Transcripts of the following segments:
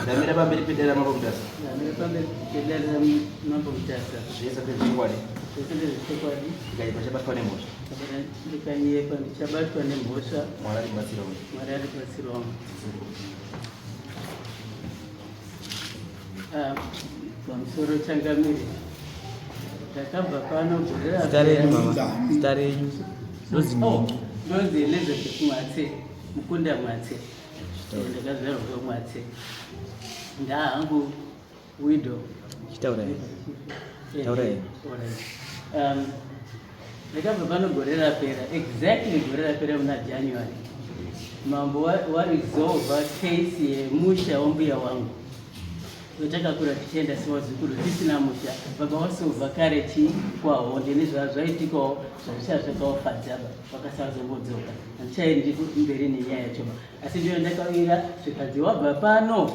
Ndamira pamberi pedare raMambo Mutasa. Ndamira pamberi pedare raMambo Mutasa. Zvese ndezvechokwadi. Zvese ndezvechokwadi. Ndikanyepa ndichabatwa nemhosva. Ndikanyepa ndichabatwa nemhosva. Mwari aribatsirawo. Mwari aribatsirawo. Ah, pamusoro changamire. Ndakabva pano gore rapera. Zita renyu mama. Zita renyu. Ndozi oh, ndonzi Elizabeth Mwatse, Mukunda Mwatse. Ndakazvarwa kwaMwatse. Ndaa hangu widow. Chitaura. Taura. Ndakabva pano gore rapera, exactly gore rapera muna January. Mambo waresolva case yemusha wambuya wangu. Takakura tichienda sevazukuru tisina musha. Baba wasova kare chii kwaHonde nezvazvaitikawo zvazvisha zvakawafadzaba vakasazongodzoka. Handichaendi mberi nenyaya yacho ba. Asi ndiyo ndakawira zvikanzi wabva pano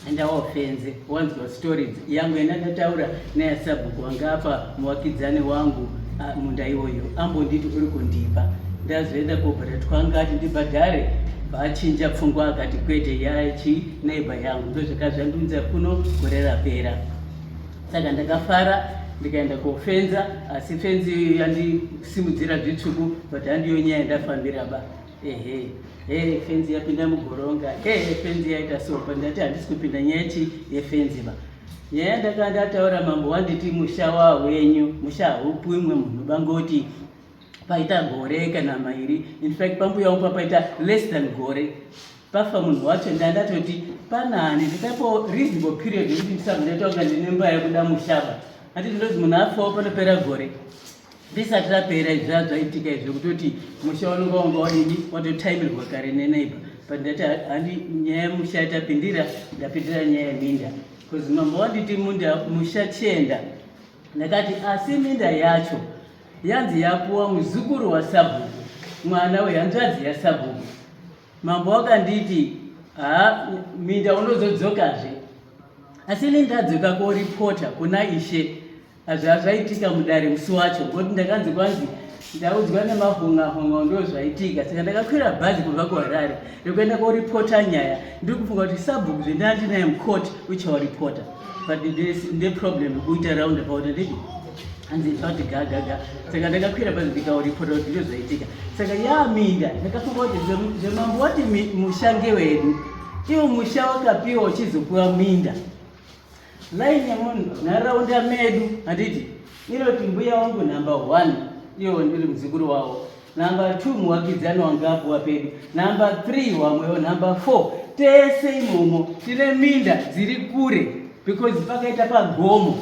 enda wofenze wanzwa stories yangu enda ndataura neyasabhuku wanga apa muwakidzani wangu munda iwoyo ambonditi uri kundipa ndazoenda kobhadhara twangati ndibhadhare vachinja pfungwa akati kwete yachi neighbor yangu ndozvakazvandunza kuno gore rapera saka ndakafara ndikaenda kofenza asi fenzi iyoyo yandisimudzira zvitsvuku but handiyo nyaya yandafambira ba ehe he fenzi yapinda mugoronga he fenzi yaita so but ndati handisi kupinda nyaya chi yefenzi ba nyaya ndakanga ndataura mambo wanditi musha wawenyu musha haupiwi mumwe munhu bangoti paita gore kana mairi infact pambuya wangu papaita less than gore pafa munhu wacho ndandatoti panani ndikapo reasonable period yekuti ndisabva ndaita kunga ndine mba yekuda mushaba handiti ndozi munhu afawo panopera gore risati rapera izvi zvaitika izvi zvekutoti musha unonga wanga wadini watotaimirwa kare neneighbor but ndati handi nyaya yemusha yatapindira ndapindira nyaya yeminda bcause mambo wanditi munda musha chienda ndakati asi minda yacho yanzi yapuwa muzukuru wasabhuku mwana wehanzvadzi yasabhuku mambo wakanditi ha minda unozodzokazve asi ini ndadzoka koripota kuna ishe Hazvaitika mudare musi wacho ngokuti ndakanzi kwanzi ndaudzwa nemahonga-honga ndo zvaitika saka ndakakwira bhazi kubva kuharare rekuenda koripota nyaya ndiri kufunga kuti sabhuku zvendandinaye mucourt uchawaripota but ndeproblem yekuita round about andidi hanzi fati gagaga saka ndakakwira bhazi ndikaoripota kuti ndo zvaitika saka yaminda ndakafunga kuti zvemambo wati musha ngewedu iwo musha wakapiwa uchizopiwa minda Line yemunharaunda medu handiti inoti mbuya wangu number one iwo ndiri muzukuru wavo number two muwakidzani wanga apuwa pedu number three wamwewo number four tese imomo tine minda dziri kure because pakaita pagomo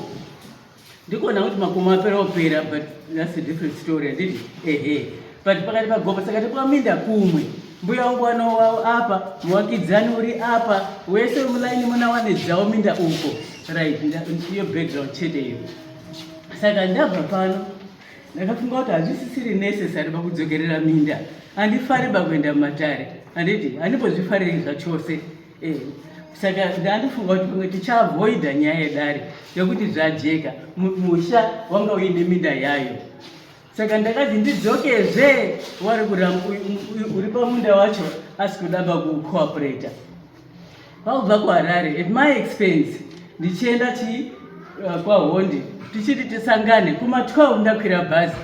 ndikuona kuti makomo apera opera but that's a different story handiti ehe but pakati pagomo saka tipaminda kumwe mbuya wangu wanowawo apa muwakidzani uri apa wese mulaini muna wane dzawo minda uko right iyo background chete iyo saka ndabva pano ndakafunga kuti hazvisisiri necessary pakudzokerera minda handifari pakuenda mumatare handiti handimbozvifariri zvachose Eh, saka ndandifunga kuti pamwe tichaavoida nyaya yedare yekuti zvajeka musha wanga uine minda yayo saka ndakati ndidzokezve wari uri pamunda wacho asi kudamba kucooperata pakubva kuharare at my expense ndichienda chi kwahondi tichiti tisangane kuma 12 ndakwira bhazi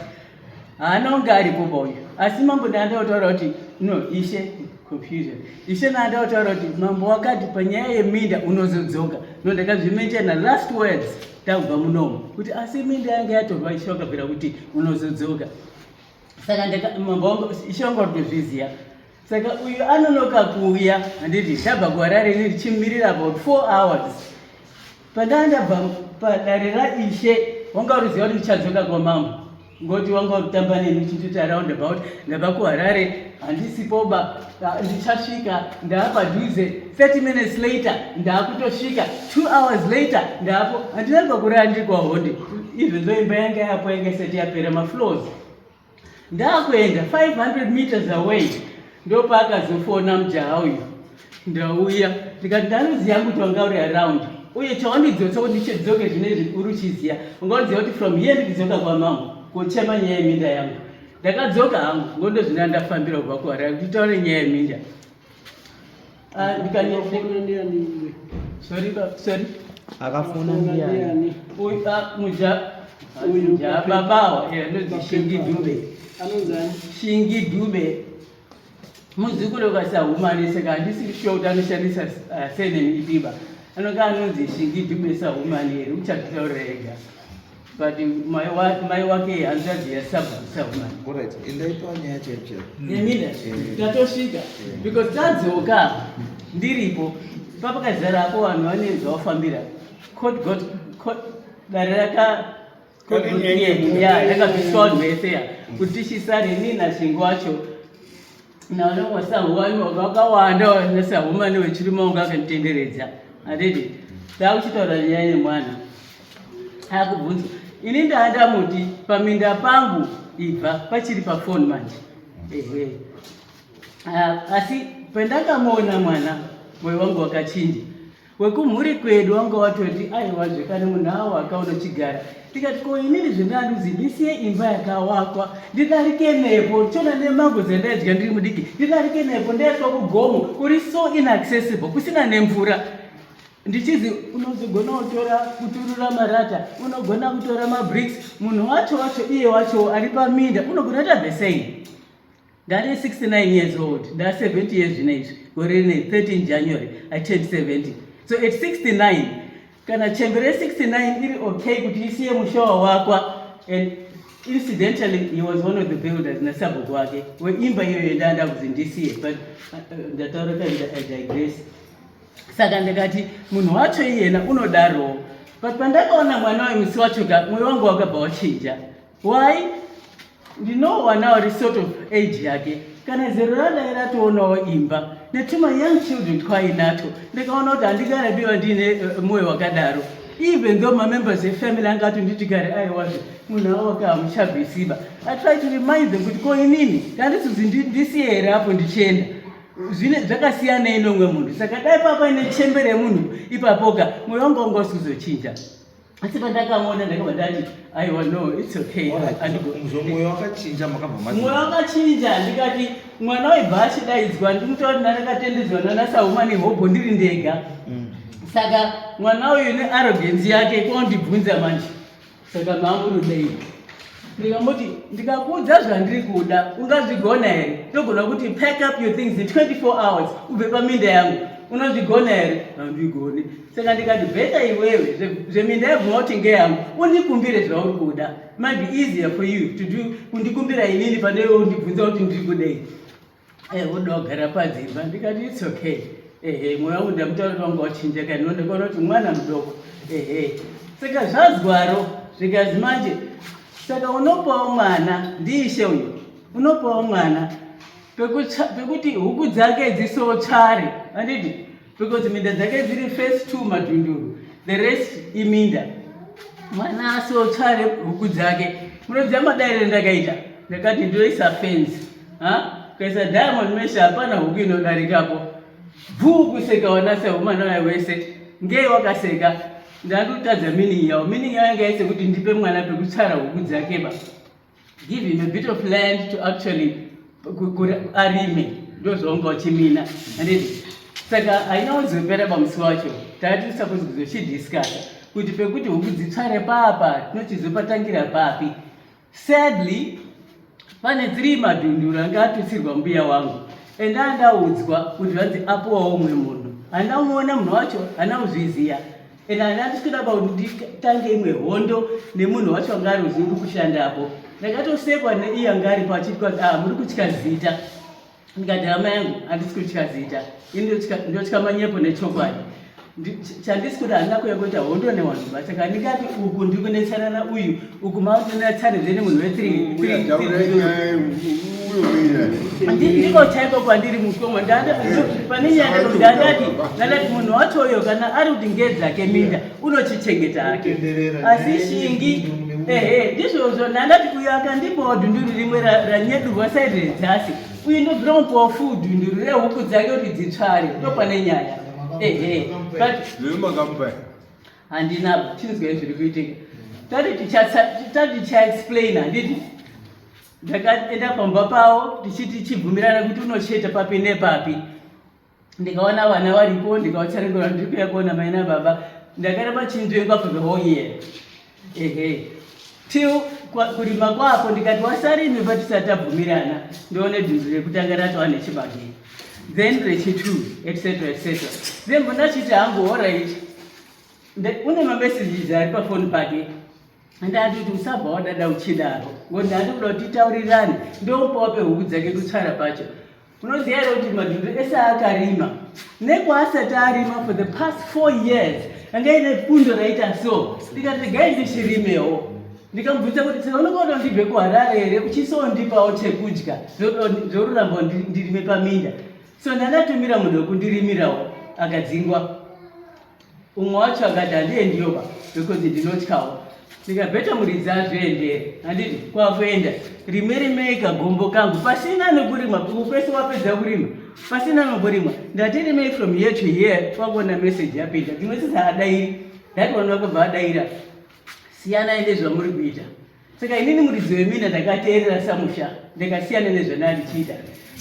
haana kunge aripo ba uyu asi mambo ndaanda kutaura kuti no ishe confusion ishe ndaanda kutaura kuti mambo wakati panyaya yeminda unozodzoka no ndakazvimenshena last words takubva munomo kuti asi minda yange yatorwa ishe wakabvira kuti unozodzoka saka mambo wangu ishe wangu wakutozviziva saka uyu anonoka kuuya handiti ndabva kuharare ini ndichimirira about 4 hours Pandaa ndabva padare raishe wanga uriziva kuti ndichadzoka kwamambo ngoti wanga urikutamba neni uchinditi around about ndabva kuharare handisipoba ndichasvika ndaapadhuze 30 minutes later ndaakutosvika 2 hours later ndaapo handina pakurara ndiri kwahonde even though imba yanga yapo yanga isati yapera mafloors Ndakuenda 500 meters away ndopaakazofona mujaha uyu ndauya ndikati ndanoziva kuti wanga uri around uye chawandidzotsa kuti ndichidzoke zvino izvi uri uchiziva wanga uchiziva kuti from here ndikudzoka kwamambo kochema nyaya yeminda yangu ndakadzoka hangu ngondo zvino andafambira kubva kuharare kuti taure nyaya yeminda. Ah, ndikanye Akafona ndiani iwe? Sorry, sorry. Akafona ndiani? Uyu, ah, muja Uyu muja babawa, anonzi Shingi Dube. Anonzi ani? Shingi Dube, muzukuru kaSahumani. Saka handisi sure kuti anoshandisa surname ipiba. Anonga anonzi Shingi Dube Sahumani here, uchatitaurira ega, but mai wake hanzvadzi yasabhuku Sahumani. Alright, endai panyaya chaipo chaipo. Yeminda tatosvika because tadzoka ndiripo papakazarapo vanhu vane zvavafambira. Court got court, dare raka court got cleared, ya, rakabviswa vanhu vese, ya, kuti tichisare ini naShingi wacho navanongosahumani vakawanda, nasahumani wechirume wanga akanditenderedza, handiti? Takuchitaura nyaya yemwana akubvunzwa, ini ndaandamuti paminda pangu ibva, pachiri pafoni manje, ehe. Ah, asi pandakamuona mwana, mwoyo wangu wakachinja. Wekumhuri kwedu wanga watoti, "Aiwa, zvekane munhu awo akaunochigara." Tikati, "Ko inini zvendanduzi ndisiye imba yakawakwa, ndidarike nepo chona nemango dzandaidya ndiri mudiki, ndidarike nepo ndaiswa kugomo kuri so inaccessible, kusina nemvura, ndichizi unozogona kutora kuturura marata, unogona kutora mabricks." Munhu wacho wacho iye wacho ari paminda unogona kuita the same. Ndari 69 years old, nda 70 years zvino izvi, gore rine 13 January I turned 70. So at 69, kana chembere ye69 iri okay kuti isiye musha wawakwa, and incidentally he was one of the builders nasabhuku wake weimba iyoyo ndanda kuzi ndisiye. But ndataura ka, I digress. Saka ndikati munhu wacho iyena unodarowo, but pandakaona mwana wemusi wacho ka, mwoyo wangu wakabva wachinja. Why? Ndinowana uri sort of age yake, kana zero radai ratoonawo imba netuma young children twainato, ndikaona kuti handingarabiwa ndiine mwoyo wakadaro, even though mamembers efamily anga atonditi kare, "Aiwazve, munhu awaka hamuchabvisiba." I try to remind them kuti, "Ko inini handisizi ndisiye here apo ndichienda? Zvine zvakasiyanei nomwe munhu?" Saka dai papaine chembere yemunhu ipapoka, mwoyo wangu wanga usizochinja, asi pandakamuona ndakabva ndati, "Aiwa, no, it's okay." Mwoyo wakachinja, makabva mati Mwoyo wakachinja, ndikati mwana waibva achidaidzwa, ndikutaura kuti ndandakatendedzwa nanaSahumani hobho ndiri ndega. Saka mwana uyu nearrogance yake kwondibvunza manje, "Saka maamurudei?" Ndikamuti, "Ndikakuudza zvandiri kuda, ungazvigona here? Ndogona kuti pack up your things in 24 hours, ubve paminda yangu. Unozvigona here?" "Handigoni." Saka ndikati, "Better iwewe zveminda yebvuma kuti ngeyangu, undikumbire zvauri kuda. Might be easier for you to do kundikumbira inini pane undibvunza kuti ndiri kudei." "Unoda kugara padzimba." Ndikati, "It's okay." Ehe, mwoyo wangu ndamutaura wangu wachinja kani, ndikaona kuti mwana mudoko, ehe. Saka zvazwaro zvikazi manje, saka unopawo mwana, ndiishe uyu, unopawo mwana pekuti huku dzake dzisotsvare, handiti? Because minda dzake dziri first two madhunduru, the rest iminda. Mwana asotsvare huku dzake. Munoziva madairiro ndakaita? Ndakati ndinoisa fence, ukaisa diamond mesh, hapana huku inodarikapo. Bvuu kuseka wana wayo wese ngei wakaseka. Ndandotadza meaning yawo. Meaning yawo yanga ise kuti ndipe mwana pekutsvara huku dzake ba, give him a bit of land to actually arime, ndo zvaunga uchimina, handiti? Saka haina kuzopera pamusi wacho. Tati suppose kuzochidiscussa kuti pekuti huku dzitsvare papa tinochizopatangira papi. Sadly pane three madhunduru anga atutsirwa mbuya wangu, ende andaudzwa kuti zvanzi apuwawo umwe munhu. Handina kumuona munhu wacho, handina kuzviziya, ende handina ndisikuda kuti nditange imwe hondo nemunhu wacho anga ari uzi uri kushandapo. Ndakatosekwa neiye anga aripo achiti, "Ah, muri kutya zita." Ndikati, "Hama yangu, handisi kutya zita. Ini ndotya manyepo nechokwadi. Chandisi kuda, handina kuuya kuita hondo nevanhu ba. Saka ndingati uku ndiri kunetsana nauyu, uku makutinetsanezve nemunhu we3." Ndiko chaiko kwandiri mukoma. Pane nyaya ndandati munhu wacho uyo kana ari kuti ngedzake minda, unochichengeta hake. Asi Shingi, ehe, ndizvozvo. Ndandati uyo akandipawo dhunduru rimwe ranyedurwa side redzasi, uyu ndobvira mupawo full dhunduru rehuku dzake kuti dzitsvare. Ndo pane nyaya, ehe, but Zvemakamupa? Handina. Chinzwai zviri kuitika. Tati tichaexplain, handiti? Ndakaenda pamba pavo tichiti chibvumirana kuti unocheta papi nepapi. Ndikaona vana varipo, ndikavatsanangura ndiri kuya kuona mai nababa. Ndakaramba chinzvengwa for the whole year, ehe, till kurima kwako. Ndikati wasarime patisati tabvumirana. Ndione dhundu rekutanga ratova nechibage, then rechi2, etc etc. Then ndachiti hangu, alright. Une mamessages ari pafoni pake. Ndati kuti usabva wadada uchidaro, ngokuti ndandi kuda kuti titaurirane. Ndomupawo pehuku dzake kutsvara pacho. Unoziva here kuti madhundu ese aakarima nekwaasati arima for the past 4 years anga ine bundo raita so? Ndikati regai ndichirimewo. Ndikamubvunza kuti saka unokoda ndibve kuHarare here uchisondipawo chekudya zvoruramba ndirime paminda? So ndandatumira munhu wekundirimirawo, akadzingwa. Umwe wacho akati handiendiyoba because ndinotyawo. Ndikabheta muridzi azviendere, handiti? Kwakuenda rimwe rimei kagombo kangu pasina nekurima kwese. Wapedza kurima pasina nokurima. Ndati rimei from here to here. Kwakuona message yapinda, dzimwe sisa adairi. That one vakabva adaira, siyanai nezvamuri kuita. Saka inini muridzi weminda ndakateerera samusha, ndikasiyana nezvandaa ndichiita.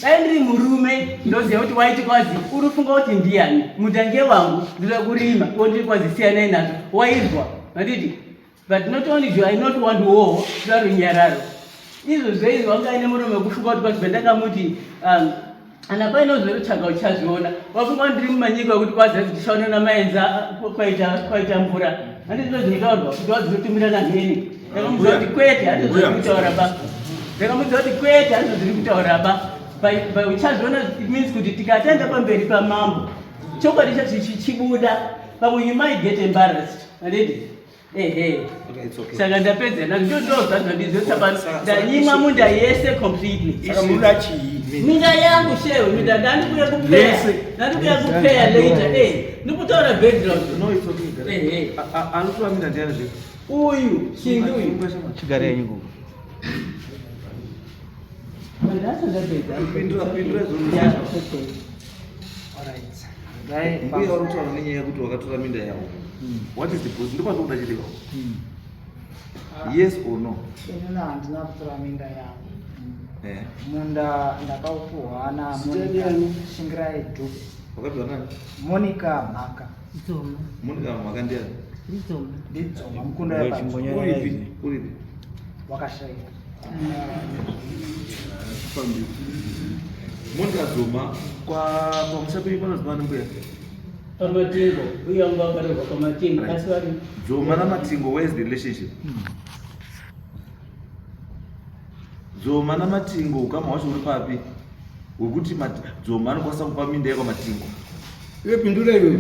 Dai ndiri murume, ndoziva kuti waiti kwazi uri kufunga kuti ndiani, munda ngewangu, ndoda kurima, ondiri kwazi siyanai nazvo, waizwa, handiti? But not only do I not want war, ndoda runyararo. Izvozvo izvi wanga aine murume wekufunga kuti kwazi pandakamuti ana paine uzotsvaga uchazviona, wafunga kuti ndiri mumanyika ekuti kwazi tichaona namaenza kwaita mvura, handiti? Ndozvinotaurwa kuti wazinotumirana mheni. Ndakamudza kuti kwete, handizvo zviri kutaura ba. Ndakamudza kuti kwete, handizvo zviri kutaura ba. By uchazviona, it means kuti tikatenda pamberi pamambo, chokwadi chacho chichibuda, pamwe you might get embarrassed, handiti? Ehe. Okay, it's okay. Saka ndapedza nazvo, ndo zvazvandizosapano. Ndanyimwa munda yese completely. Saka munoda chii? Minda yangu shewe, minda ndandikuya kupeya. Yese. Ndandikuya kupeya later, eh, ndikutaura background. No, it's okay. Ehe. Anotora minda ndiani zve? Uyu Shingi uyu. Chigare yenyu kuko. Ndasa ndapedza. Pindura, pindura izvozvo. Yeah, okay. Alright. Dai Mbuya vari kutaura nenyaya yekuti wakatora minda yavo. What is the position? Ndopanokuda chete. Yes or no? Inini handina kutora minda yavo. Eh. Munda ndakaupuhwa Zita naMonica ndiani? Shingirai Dube. Wakapiwa nani? Monica Mhaka. Dzoma. Monica Mhaka ndiani? Ndidzoma. Ndidzoma mukunda wepacho. Uripi? Uripi? Wakashaika. Monica Dzoma kwa pamusha penyu panonzi pani, mbuya? Pamatingo. Uyu wangu wakarerwa pamatingo, asi vari Dzoma naMatingo, where is the relationship? Dzoma naMatingo, ukama hwacho uri papi hwekuti Dzoma anokwanisa kupa minda yekwaMatingo? Iwe pindura iwe.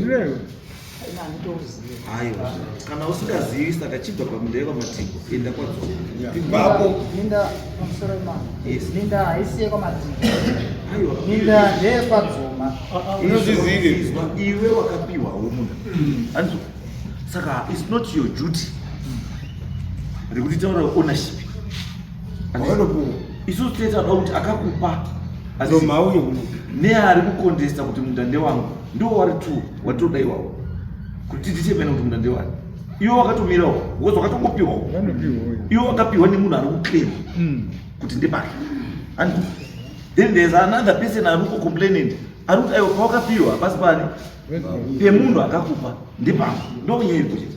Ina handitouzivi. Aiwa, kana usingazivi, saka chibva paminda yekwaMatingo, enda kwaDzoma. Ibvapo. Minda, pamusoro imana. Yes. Minda haisi yekwaMatingo. Aiwa. Minda ndeyekwaDzoma. Unozvizive. Izwa, iwe wakapiwawo munda, hanzo? Saka it's not your duty rekuti taura ownership. Wakatopuwa. Isusu tinoita kuti akakupa Dzoma uyo uno. Neari kucontesta kuti munda ndewangu, ndiwo wari two watinoda iwawo kuti tidetermine kuti munda ndewani. Iwe wakatomirawo because wakatongopiwawo. Vanopiwa uyo. Iwe wakapiwa nemunhu ari kuclaim kuti ndepake, and then there's another person ari kucomplainant ari kuti aiwa, pawakapiwa pasi pani pemunhu akakupa ndepangu. Ndo nyaya iri kuchiti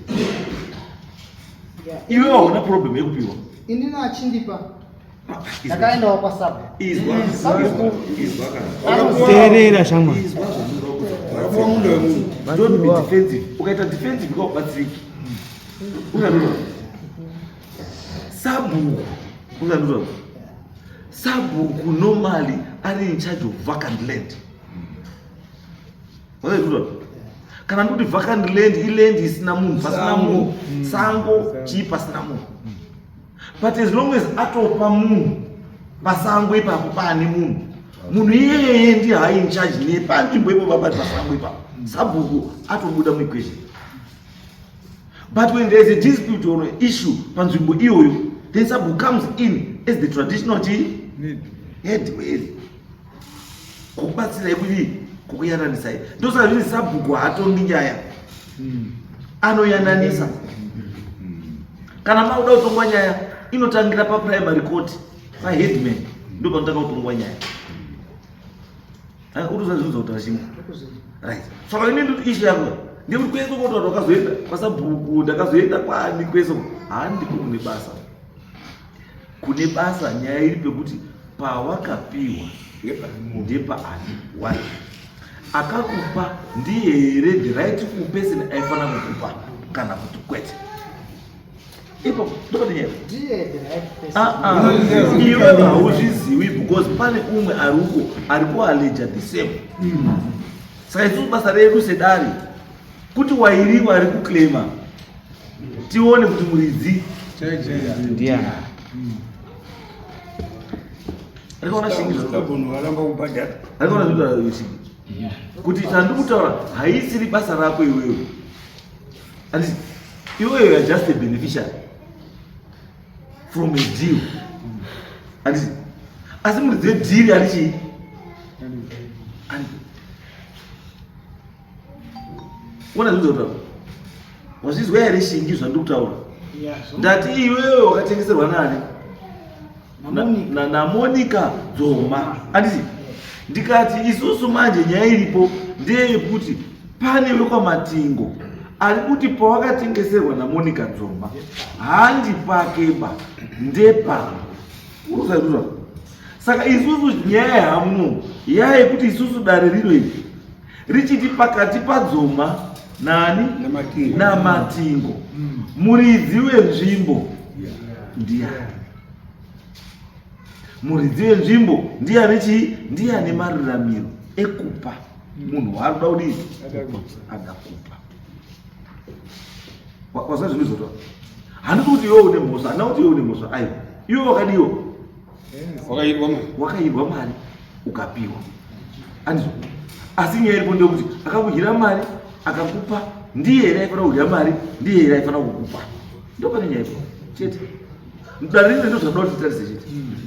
iwe waona problem yekupiwa. Inini achindipa ndakaendawo kwasabu. Izwa. Sabhuku. Izwa kana. Teerera, shamwa. Izwa zvandinoda kuudza. Wakapiwa munda wemunhu. Don't be defensive. Ukaita defensive kaubatsiriki. Ungandiura sabhuku, ungandiura sabhuku normally ari in charge of vacant land. Wakaziura? Kana ndikuti vacant land, iland isina munhu, pasina munhu, sango chii, pasina munhu. But as long as atopa munhu pasango ipapo paane munhu, munhu iyeye ndiye hai in charge nepanzvimbo ipo babati pasango ipapo, sabhuku atobuda muequation. But when there is a dispute or an issue panzvimbo iyoyo, then sabhuku comes in as the traditional chi head wezi kukubatsirai kudii, kukuyananisai. Ndosaka zvini sabhuku haatongi nyaya, anoyananisa. Kana mauda kutongwa nyaya, inotangira paprimary court, paheadman, ndo panotanga kutongwa nyaya. Utoziva zvinhu zvakutaura chimwe. Right. Saka ini ndoti ishe yako ndekuti kwese kutaura ndakazoenda kwasabhuku ndakazoenda kwani kwese handiko kune basa. Kune basa nyaya iri pekuti pawakapiwa ndepaani why akakupa ndiye here the rightful person aifanira kukupa kana kuti kwete ipo ndopane nyaya Ndiye the right person. Ah, ah. Iwe hauzviziwi because pane umwe ari uko ari kualeja the same. Saka isusu basa redu sedare kuti wairiwa ari kuclaima tione kuti muridzi Ndiani? arikaona shingi zvakanaka. Stubborn waramba kubhadhara. Arikaona zvinotaura shingi kuti chandiri kutaura haisiri basa rako iwewe, handiti iwewe you are just a beneficiary from a deal, handiti asi muridzi wedhiri ari chii? Aripo. Ona zvinotaura kutaura, wazvizwa here shingi zvandiri kutaura? Yeah, so- Ndati iwewe wakatengeserwa nani? NaMonica. NaMonica Dzoma, handiti? Ndikati isusu manje nyaya iripo ndeyekuti pane wekwaMatingo ari kuti pawakatengeserwa naMonica Dzoma handi pakeba ndepangu. Urikuzaizvozvo? Saka isusu nyaya yamuno yayekuti isusu dare rino iri richiti pakati paDzoma nani? NaMatingo. NaMatingo, muridzi wenzvimbo ndiani? Muridzi wenzvimbo ndiani chii? Ndiani maruramiro ekupa munhu waari kuda kudii? Ada kupa. Wazwa zvinhu izvozvo? Handiti kuti iwe une mhosva, handina kuti iwe une mhosva, aiwa. Iwe wakadiwa, Wakairwa mari. wakairwa mari ukapiwa, andizvo? Asi nyaya iripo ndeyekuti akakudyira mari akakupa ndiye here aifanira kudya mari, ndiye here aifanira kukupa? Ndo pane nyaya ipo chete. Mudare rino ndo zvatoda kuti titarise chete.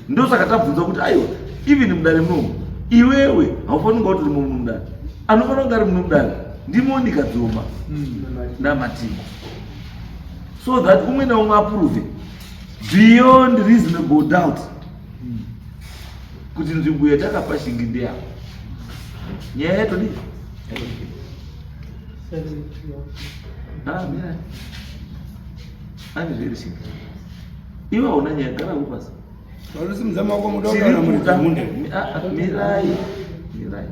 Ndosaka tabvunza kuti aiwa, even mudare munomu iwewe haufaniri kunga utori muno mudare, anofanira kunge ari muno mudare ndiMonica Dzoma naMatingo, so that umwe naumwe approve beyond reasonable doubt kuti nzvimbo yatakapa shingi ndeyako. Nyaya yatodii? Ah, mira. Ani zviri shingi, iwe hauna nyaya, gara upasi. Vanosimudza maoko muda Tiri kutaura muridzi kuda wemunda. Ah, ah, mirai, mirai.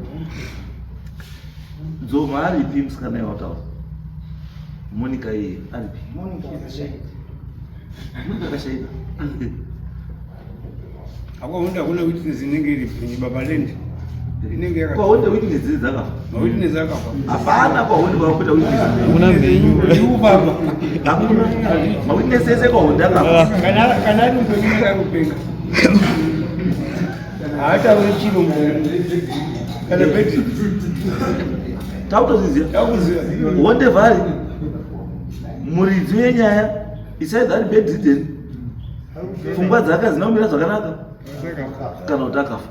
Dzoma aripi? Musikana iwataura Monica iye aripi? Monica wakashaika. Monica akashaika. Akwahonda hakuna witness inenge iri baba land. Inenge yaka. Kwahonde witness dziri dzakafa. Mawitness akafa. Hapana kwahonde kwakuita witness. Hakuna mhenyu. Ndikufamba. Hakuna mawitness ese kwahonde akafa. Kana ari mupenyu unenge ari kupenga. Haatauri chiro mupenyu. Kana beti. Tautozviziva. Takuziva. Honde Valley muridzi wenyaya isaid ari bedridden, pfungwa dzake hadzina kumira zvakanaka kana kuti akafa.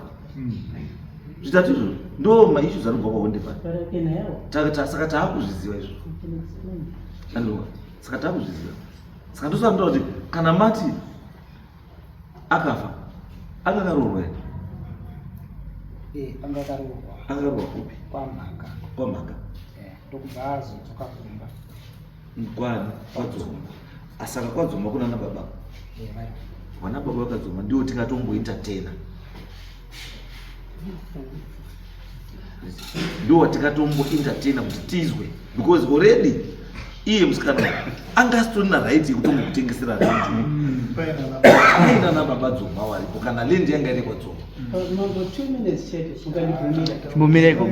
Zvitatu izvozvo ndo maissues anobva kwaHonde Valley. But I can help. Saka taakuzviziva izvozvo. I can explain. Aiwa, saka taakuzviziva. Saka ndosaka kuti kana mati akafa, akakaroorwa here? Eh, anga akaroorwa. Akaroorwa kupi? KwaMhaka. KwaMhaka. Eh, ndokubva azodzoka kumba. Kwani? KwaDzoma. Asaka kwaDzoma kuna nababa? Eh, vari. Vana baba vakaDzoma ndiwo tingatomboentertaina, ndiwo watikatomboentertaina kuti tizwe, because already iye musikana anga asitorina right yekutombokutengesera land aina nababa Dzoma waripo, kana land yanga iri kwaDzoma. Mambo, 2 minutes chete, mukandibvumira. Chimbomira ikoko.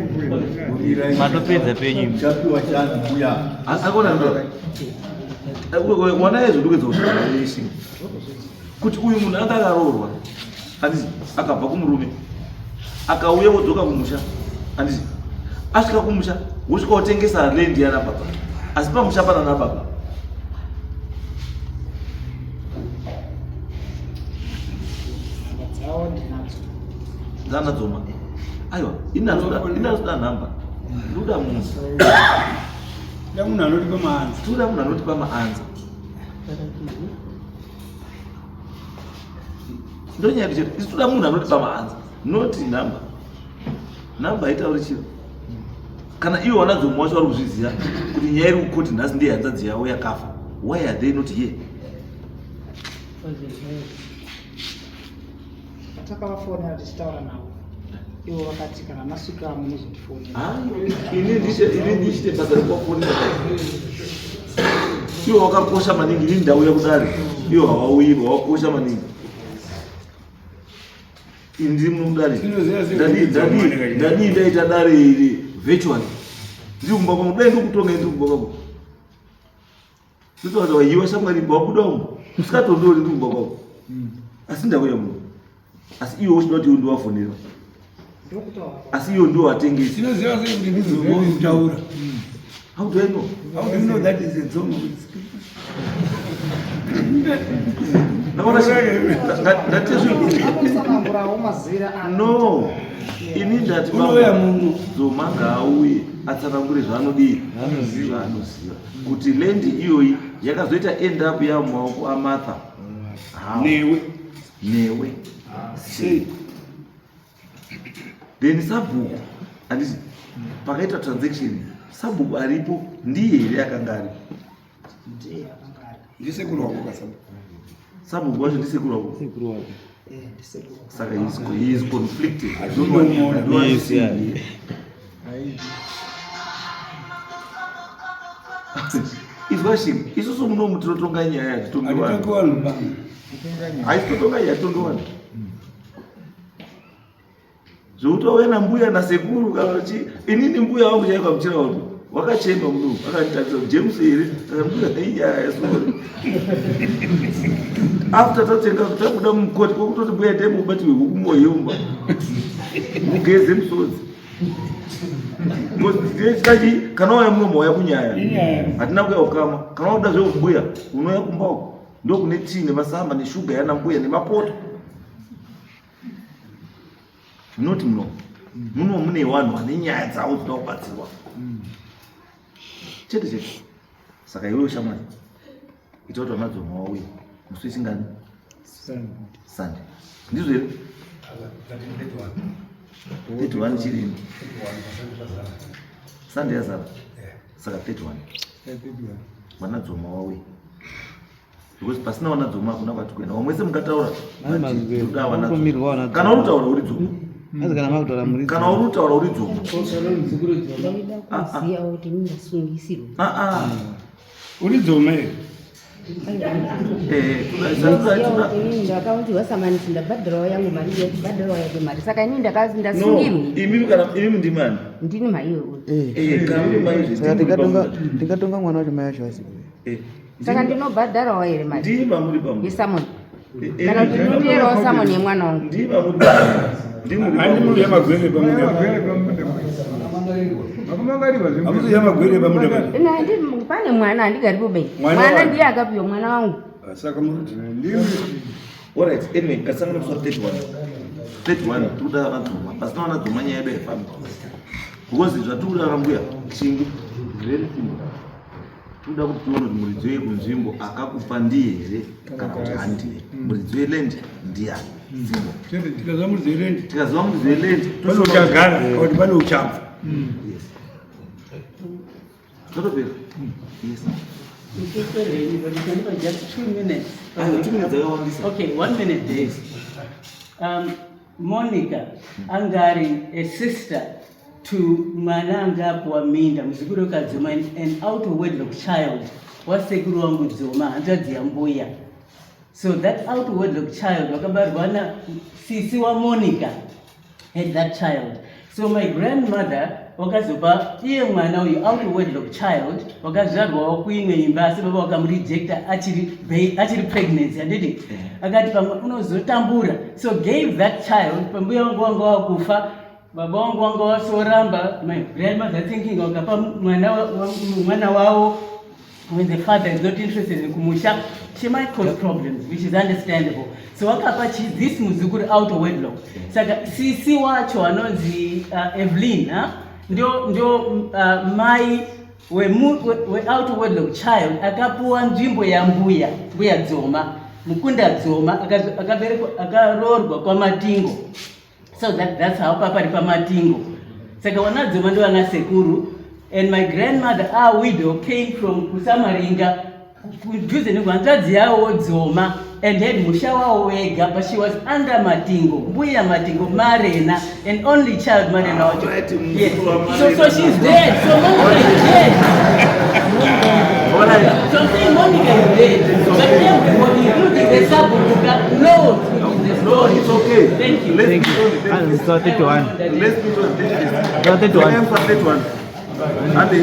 Matopedza penyu imi. Chapiwa chani mbuya. Akona ndo wana izvo ndikuedza kuti kuti uyu munhu anga akaroorwa, handiti? Akabva kumurume akauya wodzoka kumusha, handiti? Asvika kumusha wosvika wotengesa land yana baba, asi pamusha pana nababa. Nhamba dzavo ndinadzo. Dzana Dzoma? Aiwa, inazoda nhamba, ndoda munhu. Da munhu anotipa maanza. Toda munhu anotipa maanza. Ndonyaya chete, isu toda munhu anotipa maanza, not nhamba. Namba haitauri chiro. Kana ivo vanaDzomo wacho vari kuzviziva kuti nyaya iri kukoti nhasi ndiye hanzvadzi yavo yakafa. Why are they not here? Takavafonera tichitaura navo, ivo vakati kana masvika munozotifonera. Ini ndichite basa rekuvafonera. Ivo vakakosha maningi, ini ndauya kudare. Ivo havauyi, vakakosha maningi. Ini ndiri muno mudare. Ndadii ndaita dare iri virtually. Ndiri kumba kwangu, dai ndikutonga ndiri kumba kwangu. Nditoita waiwa shamwari wabuda umu. Usikatondori ndiri kumba kwangu. Asi ndauya muno. Asi iwe uchida kuti iwe ndiwafonera. Asi iwe ndiwo watengesi. Tinoziva sei kuti ndizvo kutaura? How do I know? How do you know that is a dzoma? No, ini ndati unouya munhu Dzoma ngaauye atsanangure zvaanodii zvaanoziva kuti land iyoyi yakazoita end up yamumaoko aMartha. Newe newe sei? Then sabhuku, handiti pakaita transaction, sabhuku aripo ndiye here akanga aripo? Ndiye akanga aripo. Ndisekuru wako kasabhuku. Sabhuku wacho ndisekuru wako? Sekuru wako. Eh, ndisekuru. Saka he is conflicted. I don't want, I don't want to see him here. Izwa shiri, isusu munomu tinotonga nyaya, hatitongi vanhu. Hatitoki vanhu pano. Haisi totonga nyaya, titongi vanhu. Zvekuti wauya nambuya nasekuru kana chi, inini mbuya wangu chaiko amuchira kuti wakachema muno, akanditarisa James here, saka mbuya inyaya sorry. After tatenga tabuda mukoti kwakutoti mbuya dai mubati wehuku moyumba. Mugeze musodzi. Kachi kana wauya muno mauya kunyaya. Hatina kuya ukama. Kana wauda zveumbuya unouya kumba uko. Ndokune tii nemasamba neshuga yana mbuya nemapoto. Not muno. Muno mune vanhu vane nyaya dzavo dzinoda kubatsirwa. Chete chete. Saka iwewe shamwari, ita kuti vanaDzoma vauye musi wechingani? Sunday. Ndizvo here? 31 chirini? Sunday yazara. Saka 31. VanaDzoma vauye. Because pasina vanaDzoma hakuna kwati kuenda. Vamwe wese mukataura. Toda vanaDzoma. Kana uri kutaura uri Dzoma. Asi kana makutaura muri Kana uri kutaura uri Dzoma. Ndaida kuziva kuti ndingasungisirwa. Ah ah. Uri dzoma here? Eh, toda Ndaziva toda kuti inini ndakaudzwa samanisi ndabhadharawo yangu mari iye achibhadharawo yake mari, saka inini ndakazi No, ndasungirwa. imimi kana imimi ndimani? Ndini maiwe uyu. Eh, kana muri mai zve. Saka ndimi muri pamuda. tingatonga mwana wacho mai acho asipo. Eh. Saka ndinobhadharawo here mari Ndimi muri pamuda. yesamoni? Eh, Kana kuti ndinoteerawo samoni yemwana wangu? Ndimi muri pamuda. Ndimi muri Handi muri pamuda. yamagwere pamuda. Hamusi yamagwere pamuda pano. Ina pane mwana handigaripo bei. Mwana Mwana wani? ndiye akapiwa mwana wangu. Saka muri Alright, anyway, ngatisangane musi wa 31. 31 tikuda vanaDzoma. Pasina vanaDzoma nyaya yedu haifambi. Because zvatikuda vana mbuya chingu very simple. Tikuda kuti tione kuti muridzi wekunzvimbo akakupa ndiye here kana kuti handiye. Muridzi weland ndiyani? Simple. Tikaziva muridzi weland. Tikaziva muridzi weland Pane uchagara kana kuti pane uchabva. Yes. Zvotopera. Yes. But you can have just 2 minutes. Aiwa, 2 minutes dzakawandisa. Okay, 1 minute days. Monica angari a sister to mwana anga apuwa minda muzukuru wekadzoma, an out of wedlock child wasekuru wangu Dzoma, hanzvadzi yambuya. So that out of wedlock child wakabarwa na sisi waMonica had that child. So my grandmother wakazopa iye mwana uyu out of wedlock child wakazvarwawo kuimwe imba, asi baba wakamurejecta achiri pregnancy, handiti? Akati pamwe unozotambura, so gave that child. Pambuya wangu wanga wakufa, baba wangu wanga wasoramba. My grandmother thinking wakapa mwana wavo when the father is not interested in kumusha, she might cause problems, which is understandable. So wakapa this muzukuru out of wedlock. Saka sisi wacho anonzi Evelyn, huh? Ndio mai we out of wedlock child akapuwa nzvimbo yambuya, mbuya Dzoma, mukunda Dzoma akaroorwa kwaMatingo. So that's how papari paMatingo. Saka vanaDzoma ndovana sekuru, and my grandmother, our widow, came from kuSamaringa kudhuze nekuhanzvadzi yavo Dzoma and had musha wavo wega, but she was under Matingo, Mbuya Matingo Marena, and only child Marena wacho. Right, Yes. muzukuru waMarena. So she's dead. So Monica is dead. Alright. So I'm saying Monica is dead, but everybody, including the Sabukuka, knows it is the No, story. it's okay. Thank you. Let's Thank meet you. on the 31st. Ah, so 31. Let's meet on the 31st. So 31. 31. And the